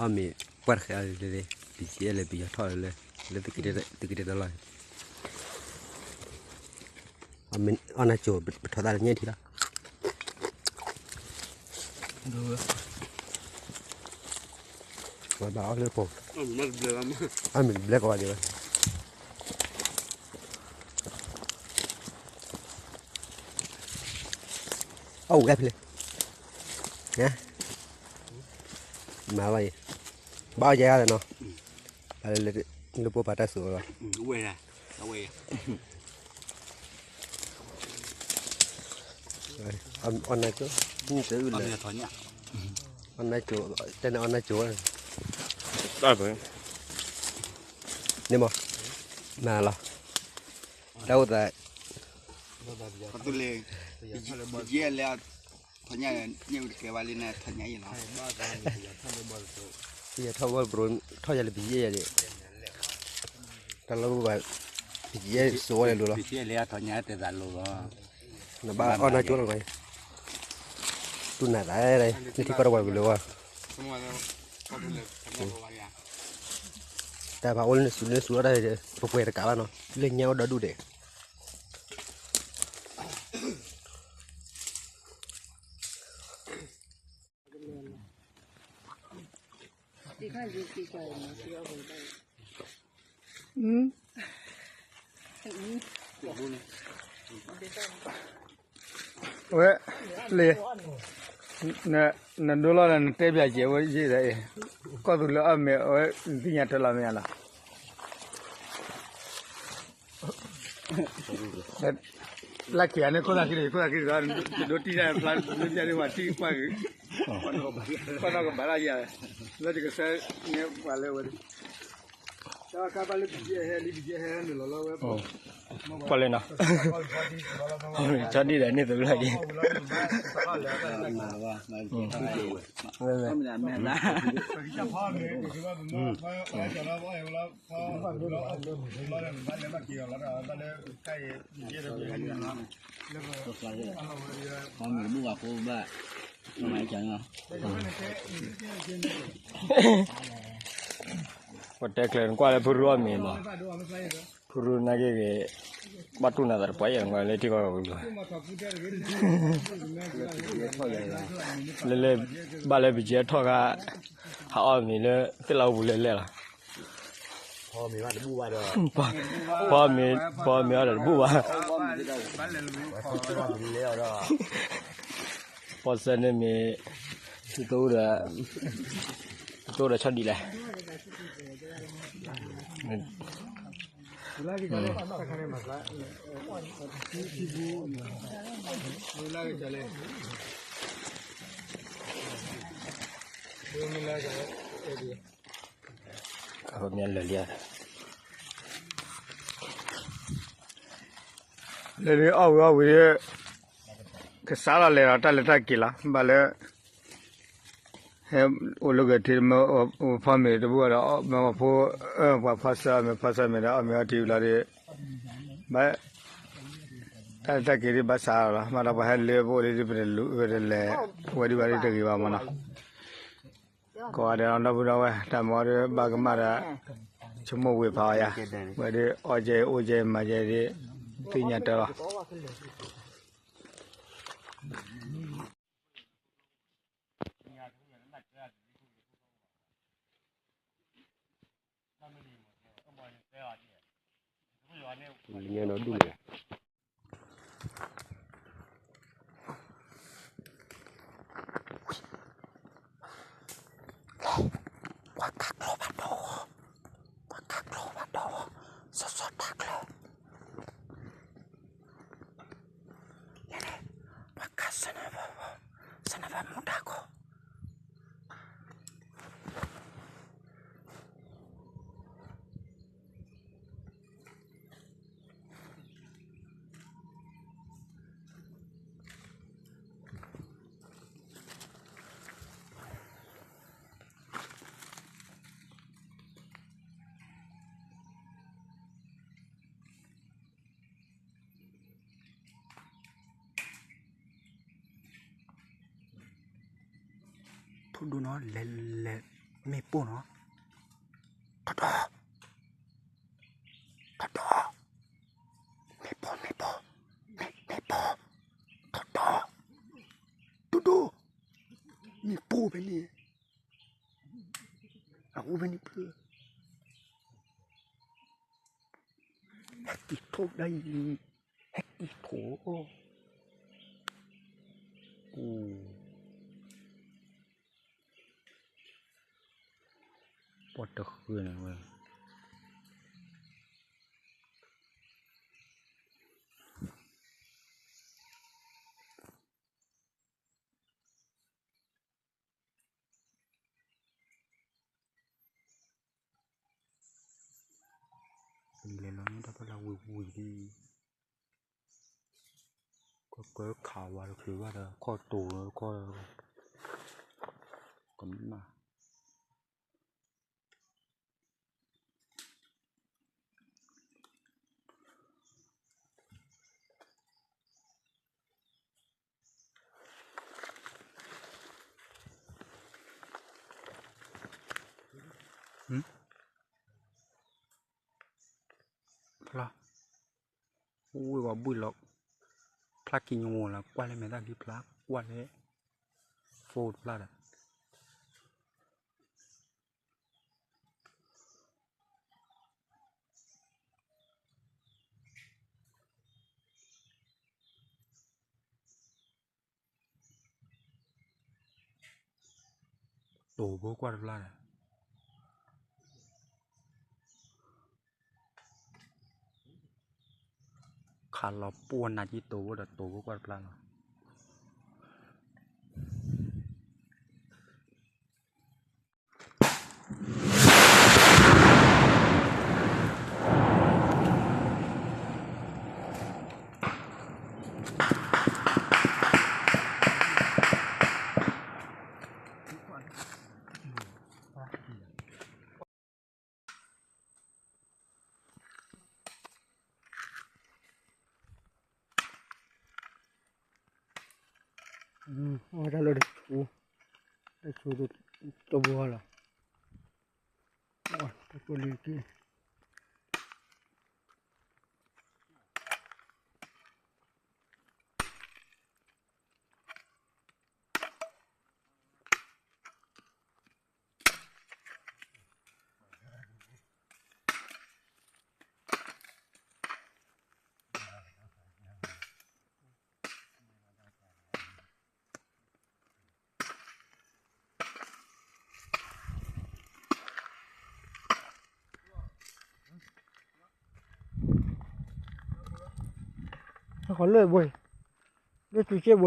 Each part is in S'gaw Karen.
အီၣ်မ့ၤပှၢ်တဃဲးအီၤလၢ ပံၤကဲလဲၣ် ပယီၤထီၣ်လၢ လၢသုကတ့တၢ်လီၢ်, အီၣ်နၢကၠိၤ ပထီၣ်သၣ်လၢညၣ်ထံလီၤ. ဝဲဘၣ်အီၣ်လၢပီၤ, အီၣ်မ့ၤဘျဲကီးဘၣ်ဒံးဘၣ်, အီၣ်ဝဲဖဲလဲၣ်, မၤဘၣ်အံၤ, ဘၣ်အီၣ်ယဲၢ်ဂၤလီၤနီၤ, လၢပိၢ်ပာ်တၢ်စူၤလီၤ, အီၣ်နၢကၠိၤ, အီၣ်နၢကၠိၤ, တဲန့ၣ်အီၣ်နၢကၠိၤ, န့ၣ်မး, နလီၤ, တၢ်အိၣ်သး ပယဲၢ်လဲၤ ထီၣ်ညၣ်န့ၣ် န့ၢ်ဝဲတကဲဘၣ်လံန့ၣ် ထီၣ်ညၣ်အံၤလီၤ, ပယီၤထီၣ်ဘီတဘျီ ထီၣ်ယၤလၢပယဲၢ်ယၤန့ၣ်, တၢ်လီၢ်ဘၣ် ပယဲၢ်စိဝဲလဲၤလိၤလီၤ, ပယဲၢ်လဲၤထီၣ်ညၣ်တဲသးလိၤလီၤ, နဘၣ်အီၣ်နၢကၠိၤလီၤ, တူၢ်နၤသး, နထံကီၢ်တဝဲကလၢၤဝဲ တၢ်ဖးအိၣ်လၢနစူၤလၢနစူၤအီၣ်တၢ်, ပပှဲၤတကးဘၣ်နီၤ, လၢညါအိၣ်ဒီဒူၣ်ဒဲး ဝဲ, လံ, နဒိလီၤဒီးနတဲပၠးကဲးဝဲယဲၢ်ဒီးအံၤ, ကီၢ်သူလ့ၤအီၣ်မ့ၤအဝဲ နသ့ၣ်ညါတၢ်လီၤမ့ၢ်ဧါလီၤ, လၢခံဂၤန့ၣ် ခိၣ်သးခံဒီး ခိၣ်သးခံဒီး ယဒိတံၢ်တၢ်ဖျါ လၢပျၢ်ဒ်ဝဲတံၢ်ကွၢ်ဂ့ၤ, ကွၢ်နီၣ်ကဘၣ်လၢယၤ, လၢယကဆၢန့ၢ်ပှၤလၢဝဲ ကွၢ်လၢနီၤ, ဆီဒံၣ်ဒီးန့ၣ်သဘျီက့ၤ, ပတဲကျဲၤနကွၢ်လၢဖုရူအီၣ်မ့ၤမး, ဖုရူနာ်က့ဂ့ၤ, ဘၣ်တူၢ်နၤသးတပှၢ်ယဲၢ်နကွၢ်လၢထံကီၢ်ဝံၤလီၤ, လၢလၢ, ဘၣ်လၢပယဲၢ်ထီၣ်ခါ, ဟးအီၣ်မ့ၤလၢသ့ၣ်လီၤပူၤလၢလဲၣ်လီၤ, ဖီမ့ၤ, ဖီမ့ၤအီၣ်ဒီးတဘူၣ်ဘၣ် ဖီစဲန့ၣ်မ့ၢ်, တ, တအိၣ်ဒီးဆီဒံၣ်လဲၣ်, လၢလံ, လၢလံအီၣ်ဝံၤအီၣ်ဝံၤ, ကစးလီၤလဲၤဒီးတၢ်လဲၤတၢ်က့ၤလီၤ, ဘၣ်လၢ ဟဲအိၣ်လၢဂဲၤထံ, မ့ၢ်ဖီမ့ၤတဘူၣ်ဒီး မ့ၢ်ဖိ, ပှၤဖီဆၢမ့ၢ်ဖီဆၢမ့ၢ်ဒီး အီၣ်မ့ၤအီထံဝံၤလီၤဒီး, ဘၣ်, တၢ်လဲၤတၢ်က့ၤဒ်ဘၣ်စးလီၤ, မ့ၢ်ဒီးပှၤဟဲလၢပအိၣ်လၢဒ်ပတလူၤ ပတလဲၤ, ဝဲဒ်ဘၣ်ဒ်တဂ့ၤဘၣ်မးနီၤ, ကိးဂၤဒဲးဒီပုၢ်ဒီဝဲၢ် တၢ်မၤအီၤဒီးဘၣ်ကမၣ်ဒီး, ဆိကမိၣ်ဝ့ၤဖးအီၤယၤ, ဝဲဒ်အီၣ်ကဲအံၤအိၣ်ကဲအံၤမၤကဲအံၤဒ်, သ့ၣ်ညါတၢ်လီၤ. ပှၤခးကျိဘၣ်ဒီး, ပှၤခးကျိဘၣ်ဒီး, စီၤစီၤတၢ်ကျၢၤ, လဲၤန့ၣ်, ပှၤခးစနၢၣ်ဘၣ်, စနၢၣ်ဘၣ်မူဒါခိၣ် ဖိဒိၣ်နီၤ လဲၤလဲၤ မ့ၢ်ပိၢ်နီၤ, ထီၣ်တီၢ်, ထီၣ်တီၢ်, မ့ၢ်ပိၢ် မ့ၢ်ပိၢ်, မ့ၢ် မ့ၢ်ပိၢ်, ထီၣ်တီၢ်, ဒိၣ်ဒိၣ်, မ့ၢ်ပိၢ်ဖဲန့ၣ်, အအိၣ်ဖဲန့ၣ်ဖျၢၣ်, ဟဲက့ၤထိၣ်ဒၣ်အံၤ, ဟဲက့ၤထိၣ်, အိၣ် ပှၤတဃုန့ၣ်ဝဲ, လဲၤလီၤန့ၣ်တၢ်ဖီလာ်ဝံၤဝံၤဒ်အံၤ, ကကခးဝဲတချုးဘၣ်ဒီး ခီၣ်တိာ်လၢခီၣ်, ကမၣ် ဖျါ, ဝ့ၢ်ဝဲဘှံးလီၤ, ဖျါကံၢ်ညိလီၤ ကွၢ်လၢမဲာ်သၣ်ခံဖျါ ကွၢ်လၢ phone တဖျါဒီး တိာ်ဖိကွၢ်တဖျါန့ၣ်, ခးလီၤပှီၢ်နၤကံတိာ်ဖိဒီးတိာ်ဖိကွၢ်တဖျါလီၤ. အဝဲဒၣ်လၢတဆူ, တဆူတဘိလီၤ, တၢ်ကိၢ်လံက့ ဟဲဃီၤလၢဘှံး, လၢစုစ့ဘှံး,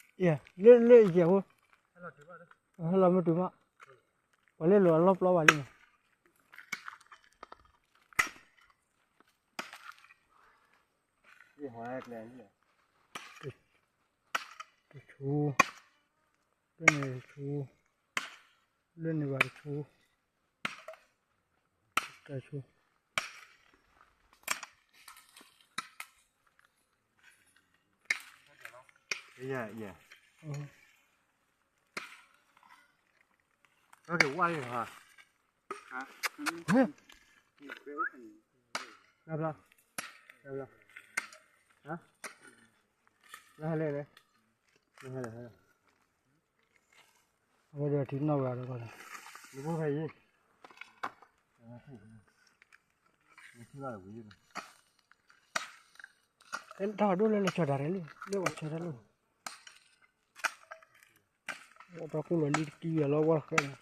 လၢလၢယဲၢ်ဖိ, ဟဲလီၤမ့ၢ်တုၤမး, ပှၤလၢလိာ်အလီၢ်ပျီဘၣ်လံန့ၣ် တဆူ, လၢန့ၣ်တဆူ, လၢန့ၣ်ဘၣ်တဆူ, တဆူ, ယဲၢ်, ယဲၢ်, ဝါလံဟါ, နဘျီ, နဘျီ, ဟါ, နဟဲလဲၣ်လဲၣ်, နဟဲလဲၣ်ဟဲလဲၣ်, အဝဲဒီးထံနီၣ်ဝဲဒီး, နဖိဖဲအံၤ, နထံၣ်ဘၣ်ဝံၤ, တၢ်ဒိၣ်လၢလဲၤဆီတၢ်ရဲၣ်လံ, လၢပှၤဆီတၢ်လီၢ်, ဒီကူၣ်လီၤလံတကံဝဲလီၤဝဲတဃဲန့ၣ်,